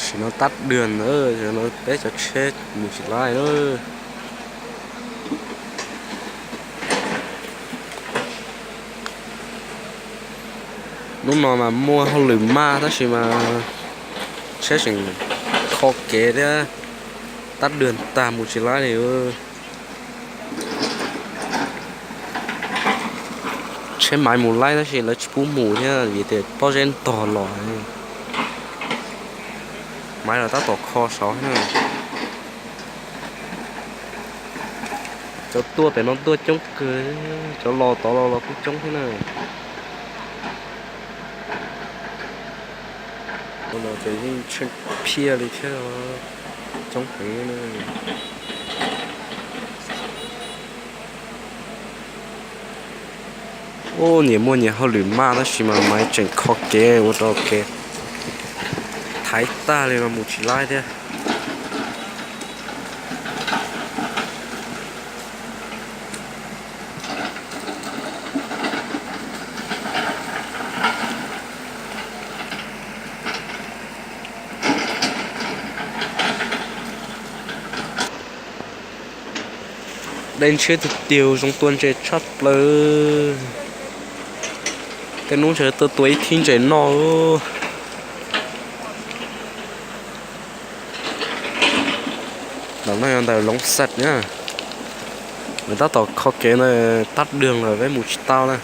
Tam sim no tab dwg na, tam sim no peb cov tsheb mus tsis laib na. Hnub no mas muaj hauj lwm maj tab sis mas tsheb tseem kho kev thiab, tab dwg tag mus tsis laib li. Tsheb Maiv mus laib tab sis lawv tsis pub mus thiab vim tias pob zeb ntog los. Maiv los tab tom kho saud na. Cov tuaj pem no tuaj coob kawg, cov los tod los los kuj coob thiab na. Ua no ces yeej tsheej phiaj li thiab, coob heev na. Ub, nyias muaj nyias hauj lwm maj tab sis mas Maiv tseem kho kev ua rau kev thaiv tag li no mus tsis laib thiab. Dej ntshiab tiag tiag, zoo tua ntses tshaj plaws. Tej hnub ntshe tuaj tua ib thib ntses noj. Ntawm no yog ntawm Loov Xas na. Nws tab tom kho kev na, tab dwg lawm peb mus tsis tau na.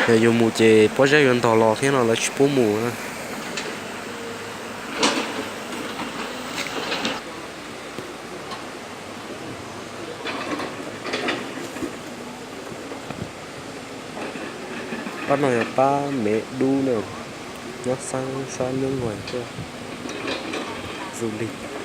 Yog yus mus ces pob zeb yuav ntog los thiab no lawv tsis pub mus na. Pab no yog pab Mev Dub na, nyob sab Nub Luag tuaj du lig.